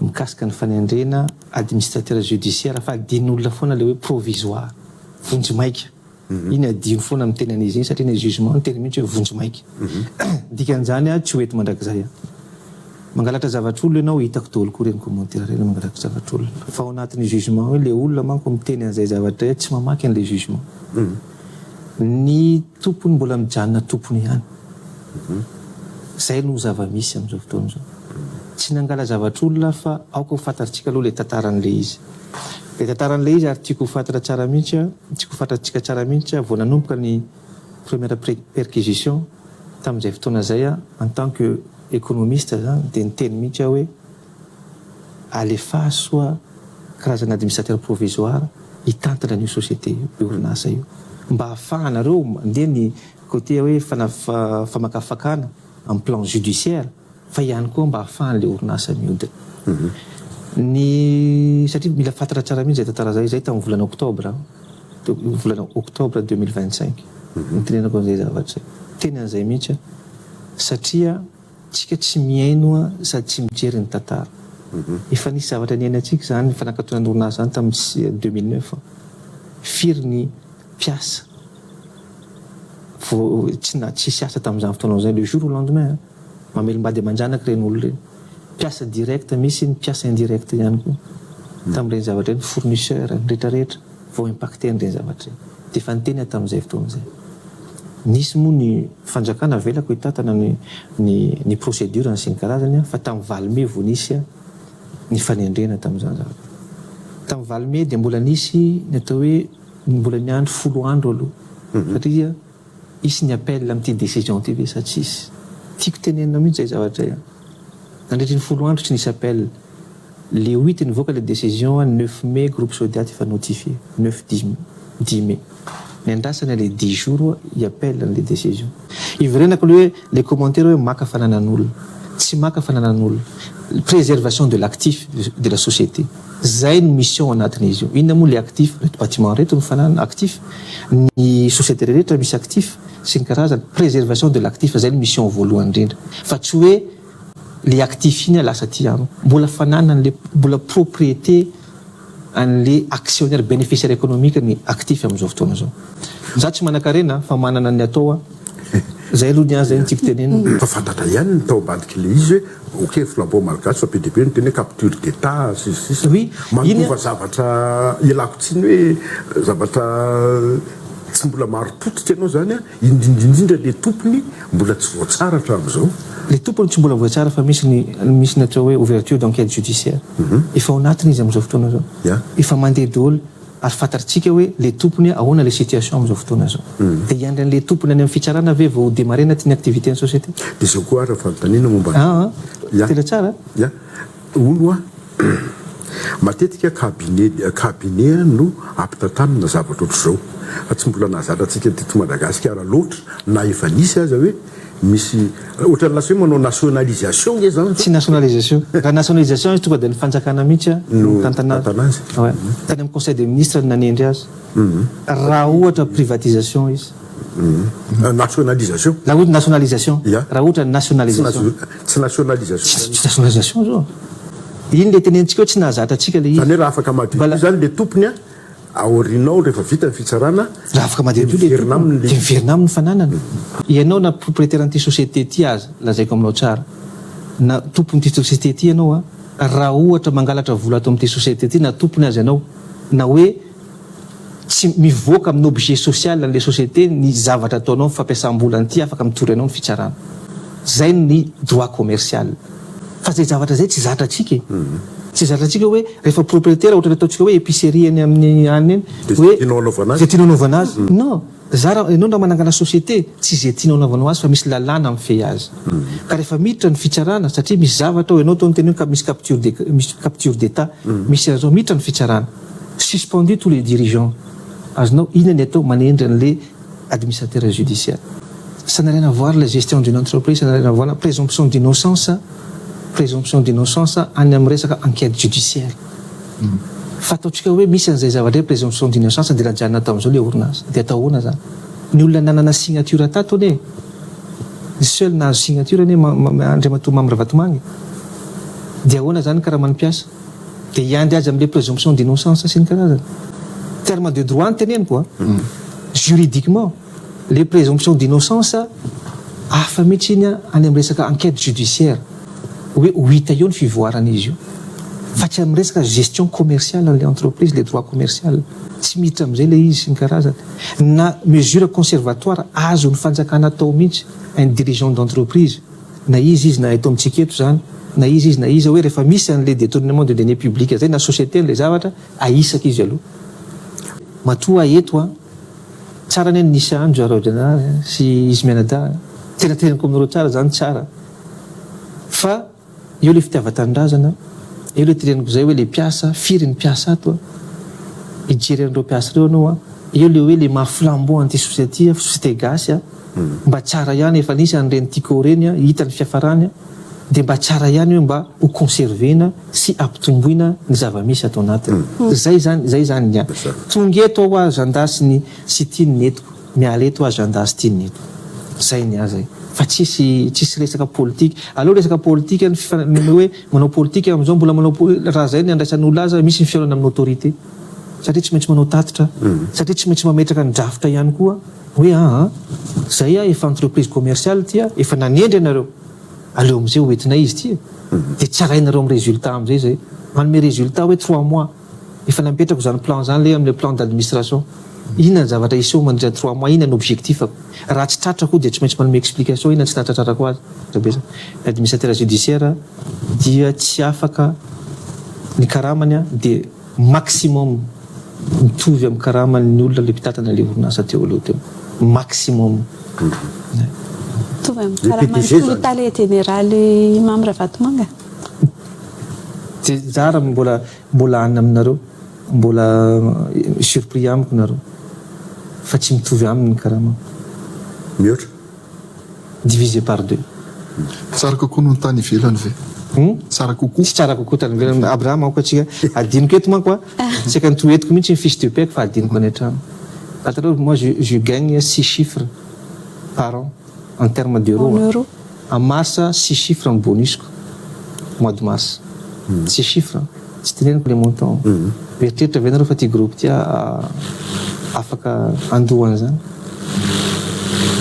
Mikasika ny fanendrena administrateur judiciaire fa adinon'olona foana ilay hoe provisoire, vonjimaika. Iny adino foana miteny an'izy iny satria ny jugement niteny mihitsy hoe vonjimaika. Dikan'izany tsy ho eto mandrakizay aho. Mangalatra zavatr'olona ianao, hitako daholo koa ireny commentaire ireny mangalatra zavatr'olona. Fa ao anatin'ny jugement io ilay olona manko miteny an'izay zavatra izay tsy mamaky an'ilay jugement. Ny tompony mbola mijanona tompony ihany. Izay no zava-misy amin'izao fotoana izao. Tsy nangala zavatr'olona aho fa aoka ho fantatritsika aloha ilay tantaran'ilay izy. Ilay tantaran'ilay izy ary tiako ho fantatra tsara mihitsy, tiako ho fantatritsika tsara mihitsy, vao nanomboka ny première perquisition tamin'izay fotoana izay aho en tant que économiste zany dia niteny mihitsy aho hoe alefaso soa karazana administrateur provisoire hitantana an'io société io, io orinasa io mba ahafahanareo mandeha ny côté hoe famakafakana amin'ny plan judiciaire fa ihany koa mba ahafahan'ilay orinasa mihodina. Ny satria mila fantatra tsara mihitsy izay tantara izay, izay tamin'ny volana octobre, volana octobre 2025 nitenenako an'izay zavatra izay. Niteny an'izay mihitsy aho satria tsika tsy mihaino sady tsy mijery ny tantara. Efa nisy zavatra niainantsika izany fanakatonana orinasa izany tamin'ny 2009. Firy ny mpiasa vao tsy na tsisy asa tamin'izany fotoana izany le jour au lendemain mamelom-bady aman-janaka ireny olona ireny. Mpiasa direct misy ny mpiasa indirect ihany koa tamin'ireny zavatra ireny, fournisseur, ny rehetra rehetra vao impacter an'ireny zavatra ireny. Dia efa niteny aho tamin'izay fotoana izay. Nisy moa ny fanjakana avelako hitantana ny ny ny procédure sy ny karazany fa tamin'ny 8 mai vao nisy ny fanendrena tamin'izany zavatra. Tamin'ny 8 mai dia mbola nisy ny atao hoe mbola niandry 10 andro aloha satria hisy ny appel amin'ity décision ity ve sa tsisy? Tiako tenenina mihitsy izay zavatra izay an! Nandritry ny 10 andro tsy nisy appel. Le 8 nivoaka le décision an, 9 mai groupe Sodiat efa notifié, 9 dix 10 mai. Niandrasana le 10 jours hi appel an'le décision. Iverenako le hoe le commentaire hoe maka fananan'olona. Tsy maka fananan'olona. Préservation de l'actif de la société. Zay no mission anatin'izy io. Inona moa le actif? Reto bâtiment reto no fananana actif. Ny société rehetra misy actif sy ny karazany. Préservation de l'actif zay no mission voalohany indrindra. Fa tsy hoe le actif iny lasa aty amiko. Mbola fananan'le mbola propriété an'le actionnaire bénéficiaire économique ny actif amin'izao fotoana izao. Za tsy manankarena fa manana ny atao aho. Zay aloha ny ahy zay no tiako tenenina. Fa fantatra ihany ny tao ambadik'ilay izy hoe ok flambeau malgache fa be dia be ny teny hoe capture d'etat sy ny sisa. Oui, iny Manova zavatra ialako tsiny hoe zavatra tsy mbola marim-pototra ianao zany an, indrindra indrindra le tompony mbola tsy voatsara hatramin'izao. Le tompony tsy mbola voatsara fa misy ny misy ny atao hoe ouverture d'enquête judiciaire. Efa ao anatiny izy amin'izao fotoana izao. Efa mandeha daholo ary fantatritsika hoe le tompony ahoana le situation amin'izao fotoana izao. Dia hiandry an'le tompony any amin'ny fitsarana ve vao ho démarrer-na ity ny activité ny société? Dia izao koa ary fanontaniana momba ny. Aa, tena tsara a! Ya, hono hoa, matetika cabinet cabinet no ampitantanina zavatra ohatr'izao, fa tsy mbola nahazatra antsika teto Madagasikara loatra na efa nisy aza hoe misy ohatran'ny lasa hoe manao nationalisation nge zany Tsy nationalisation. Raha nationalisation izy tonga dia ny fanjakana mihitsy no mitantana azy. Ouais. Tany amin'ny conseil des ministres no nanendry azy. Raha ohatra privatisation izy. Nationalisation. Raha ohatra nationalisation. Ya. Raha ohatra nationalisation. Tsy nationalisation. Tsy nationalisation zao. Iny le tenenitsika hoe tsy nahazatra antsika le izy. Zany hoe raha afaka madiodio zany le tompony a, aoriana ao rehefa vita ny fitsarana Raha afaka madiodio dia le miverina tompony aminy le dia miverina aminy ny fananana. Ianao na propriétaire an'ity société ity aza, lazaiko aminao tsara, na tompon'ity société ity ianao a, raha ohatra mangalatra vola ato amin'ity société ity na tompony aza ianao, na hoe tsy mivoaka amin'ny objet social an'ilay société ny zavatra ataonao, ny fampiasam-bola an'ity afaka mitory anao ny fitsarana. Zay ny droit commercial. Fa zay zavatra zay tsy zatra antsika e. Tsy zatra antsika hoe rehefa propriétaire ohatran'ny ataontsika hoe épicerie eny amin'ny any eny Dia hoe zay tianao anaovana azy. zay tianao anaovana azy. Non, zara ianao raha manangana société tsy zay tianao anaovanao azy fa misy lalàna mifehy azy. Ka rehefa miditra ny fitsarana satria misy zavatra ao ianao tao niteny hoe ka misy capture de misy capture d'état misy an'izao miditra ny fitsarana. Suspendu tous les dirigeants. Azonao inona ny atao manendry an'le administrateur judiciaire. Ça n'a rien à voir la gestion d'une entreprise, ça n'a rien à voir la présomption d'innocence, présomption d'innocence any amin'ny resaka enquête judiciaire. Fa ataontsika hoe misy an'izay zavatra hoe présomption d'innocence dia najanona tamin'izao ilay orinasa. Dia atao ahoana izany? Ny olona nanana signature tato anie, ny seul nahazo signature anie Andriamatoa Mamy Ravatomanga e. Dia ahoana zany karaman'ny mpiasa? Dia hiandry azy amin'ilay présomption d'innocence sy ny karazany. Terme de droit no teneniko a! Juridiquement, le présomption d'innocence hafa mihitsy iny any amin'ny resaka enquête judiciaire, hoe ho hita eo ny fivoaran'izy io. Fa tsy amin'ny resaka gestion commerciale an'ilay entreprise, le droit commercial. Tsy miditra amin'izay ilay izy sy ny karazany. Na mesure conservatoire azon'ny fanjakana atao mihitsy un dirigeant d'entreprise. na iza izy na eto amintsika eto izany, na iza izy na iza hoe rehefa misy an'ilay détournement de deniers publics zay na société an'ilay zavatra, ahisaka izy aloha. Matoa eto an, tsara anie ny nisy andro Raholdina sy izy mianadahy an, tena teneniko aminareo tsara zany tsara fa eo ilay fitiavan-tanindrazana, eo ilay teneniko zay hoe ilay mpiasa, firy ny mpiasa ato an, hijery an'ireo mpiasa ireo ianao an, eo ilay hoe ilay maha flambeau an'ity société ity, société gasy an. Mba tsara ihany efa nisy an'ireny Tiko ireny a, hita ny fiafarany a, dia mba tsara ihany hoe mba ho conserver-na sy ampitomboina ny zava-misy ato anatiny. Zay zany, zay zany ny ahy. Tonga eto aho agenda sy ny sy ity ny entiko, miala eto aho agenda sy ity ny entiko. Zay ny ahy zay. Fa tsisy, tsisy resaka politika. Aleo resaka politika ny fifa- ny hoe manao politika amin'izao mbola manao po- raha zay ny andraisan'olona azy, misy ny fihaonana amin'ny autorité. Satria tsy maintsy manao tatitra, satria tsy maintsy mametraka ny drafitra ihany koa. Hoe aa zay a efa entreprise commerciale ity a, efa nanendry anareo, aleo amizay ho entinay izy ity e, de tsarainareo am résultat amizay zay, manome résultat hoe trois mois, efa nampetrako zany plan zany le amle plan d'administration, inona ny zavatra hiseho mandritra ny trois mois, inona ny objectif-ko, raha tsy tratrako dia tsy maintsy manome explication inona tsy nahatratrarako azy, ny administrateur judiciaire dia tsy afaka ny karamany a dia. Maximum mitovy amin'ny karaman'ny olona ilay mpitantana ilay orinasa teo aloha teo. Maximum. Mitovy amin'ny karaman'ny filoha tale jeneraly Mamy Ravatomanga. Tsy zara mbola mbola any aminareo, mbola surpris amiko nareo fa tsy mitovy aminy ny karamako. Mihoatra. Divisé par deux. Tsara kokoa noho ny tany ivelany ve? Hum? Tsara kokoa? Tsy tsara kokoa tany ivelany. Abraham aoka tsika adinoko eto manko a, saika notohetiko mihitsy ny fiche de paie-ko fa adinoko any an-trano. Fantatrao moi je je gagne six chiffres par an en terme d'euros En euros. En mars six chiffres ny bonus-ko mois de mars. Six chiffres. Tsy teneniko le montant. Mieritreritra ve nareo fa ty groupe ty afaka handoa an'izany?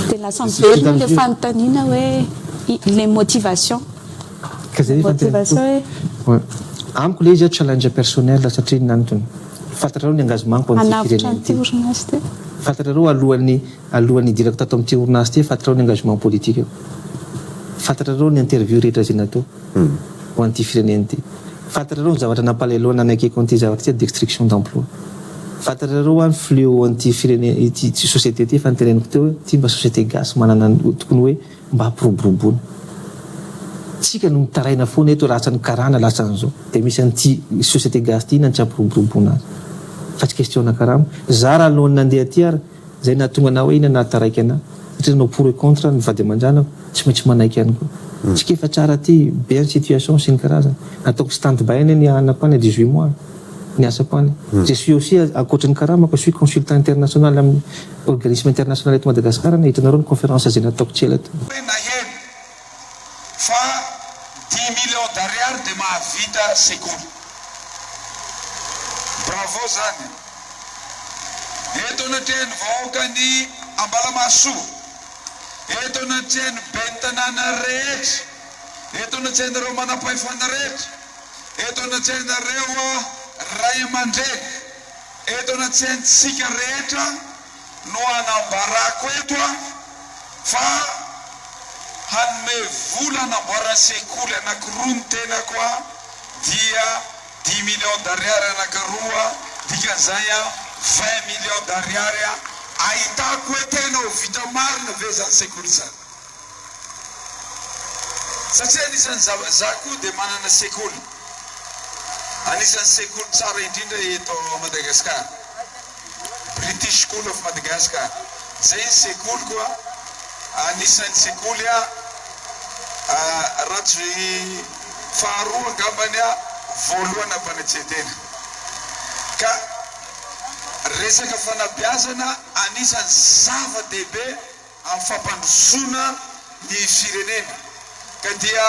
Dia lasa miverina ilay fanontaniana hoe ilay motivation. Ka zay efa Motivation hoe. Amiko le izy challenge personnel satria inona antony? Fantatrareo ny engagement-ko amin'ity Hanavotra firenena an'ity ity. orinasa ity. Fantatrareo alohan'ny alohan'ny hidirako tato amin'ity orinasa ity fantatrareo ny engagement politique-ko. Fantatrareo ny interview rehetra izay natao. ho an'ity firenena ity. Fantatrareo ny zavatra nampalahelo nanekeko an'ity zavatra ity destruction d'emploi. Fantatrareo hoa ny fléau an'ity firenena ity société ity efa noteneniko teo hoe ity mba société gasy manana ny tokony hoe mba hampiroboroboana. Tsika no mitaraina foana eto lasa ny karana lasa an'izao dia misy an'ity société gasy ity inona no tsy hampiroboroboana azy fa tsy question na karama. Za raha alohan'ny nandeha aty ary Zay nahatonga anah hoe inona nahataraiky anah satria nanao pour et contre ny vady aman-janako, tsy maintsy manaiky ihany koa. Tsika efa tsara aty, be ny situation sy ny karazany. Nataoko stand by anie ny anako any 18 mois ny asako any. Je suis aussi ankoatry ny karamako, je suis consultant international amin'ny organisme international eto Madagascar anie, hitanareo ny conférence izay nataoko tsy ela teo. Hoe naheno fa dix millions d'ariary dia mahavita sekoly. Bravo zany. Eto anatrehan'ny vahoakan'i Ambalamahasoa, eto anatrehan'ny ben'ny tanàna rehetra, eto anatrehan'ireo manampahefana rehetra, eto anatrehanareo ray aman-dreny, eto anatrehantsika rehetra no anambarako eto fa hanome vola hanamboarana sekoly anankiroa ny tenako dia Dix millions d'ariary anankiroa, dikan'izay 20 millions d'ariary ahitako hoe tena ho vita marina ve izany sekoly izany. Satria anisan'ny zava, za koa dia manana sekoly, anisan'ny sekoly tsara indrindra eto Madagascar, British School of Madagascar, zay ny sekoliko, anisan'ny sekoly raha tsy. Faharoa angambany voalohany ampanetren-tena. Ka resaka fanabeazana anisan'ny zava-dehibe amin'ny fampandrosoana ny firenena. Ka dia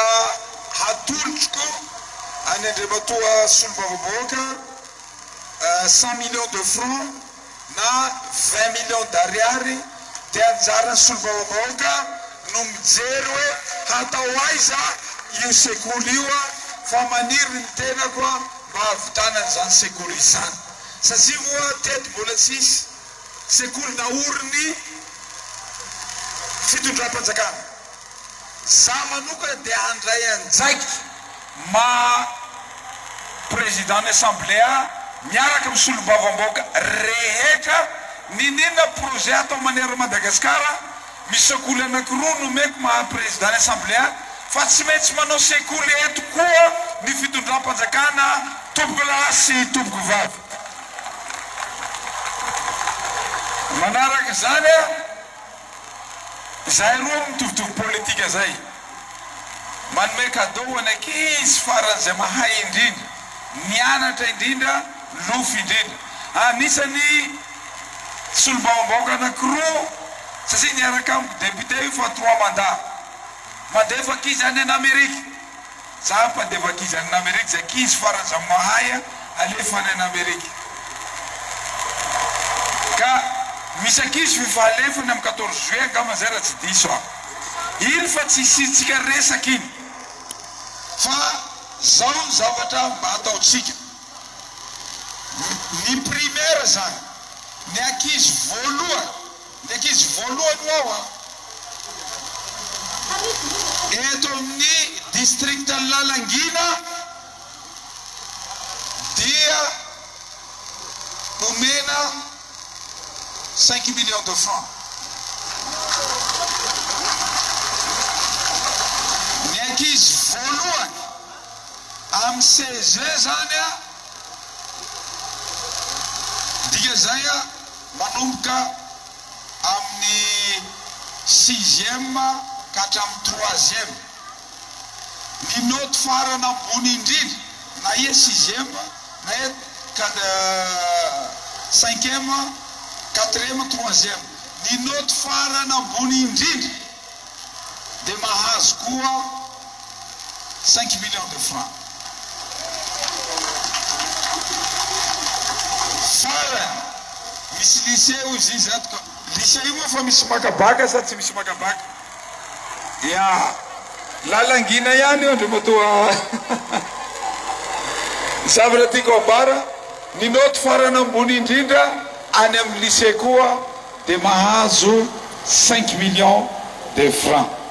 hatolotro koa. Any Andriamatoa Solombavambahoaka, 100 millions de francs na 20 millions d'ariary dia anjaran'ny Solombavambahoaka no mijery hoe hatao aiza io sekoly io fa maniry ny tenako mba hahavitana an'izany sekoly izany satria moa teto mbola tsisy sekoly naorin'ny fitondram-panjakana. Za manokana dia handray andraikitra maha Président ny Assemblée ahy miaraka amin'ny solombavambahoaka rehetra n'inon'inona projet atao manerana Madagascar, misy sekoly anakiroa nomeko maha Président ny Assemblée ahy fa tsy maintsy manao sekoly eto koa ny fitondram-panjakana tompoko lahy sy tompoko vavy. Manaraka izany Izahay roa mitovitovy politika zay. Manome cadeau ho an'ny ankizy faran'izay mahay indrindra, nianatra indrindra, lofo indrindra. Anisany solombavambahoaka anakiroa satria niaraka amiko député io fa trois mandats. Mandefa ankizy any an'Amerika. Za mpandefa ankizy any Amerika, zay ankizy farany za mahay alefa any an'Amerika. Ka misy ankizy f'efa alefany am 14 juillet angamba zay raha tsy diso aho. Iny fa tsy isiantsika resaka iny. Fa zao ny zavatra mba ataontsika. Ny primaire zany, ny ankizy voalohany. Ny ankizy voalohany ho ao an! Eto amin'ny distriktan'i Lalangina dia omena cinq millions de francs. Ny ankizy voalohany amin'ny CEG izany an, dikan'izay an, Manomboka amin'ny sixième ka hatramin'ny troisième. Ny naoty farany ambony indrindra na ia sixième na ia cinquième, quatrième, troisième. Ny naoty farany ambony indrindra dia mahazo koa cinq millions de francs. Farany, misy lycée hozy izy ato ka, lycée io moa fa misy maka bac sa tsy misy maka bac? Ya, lalangina ihany io Andriamatoa. Ny zavatra tiako ambara, ny naoty farany ambony indrindra any amin'ny lycée koa dia mahazo cinq millions de francs.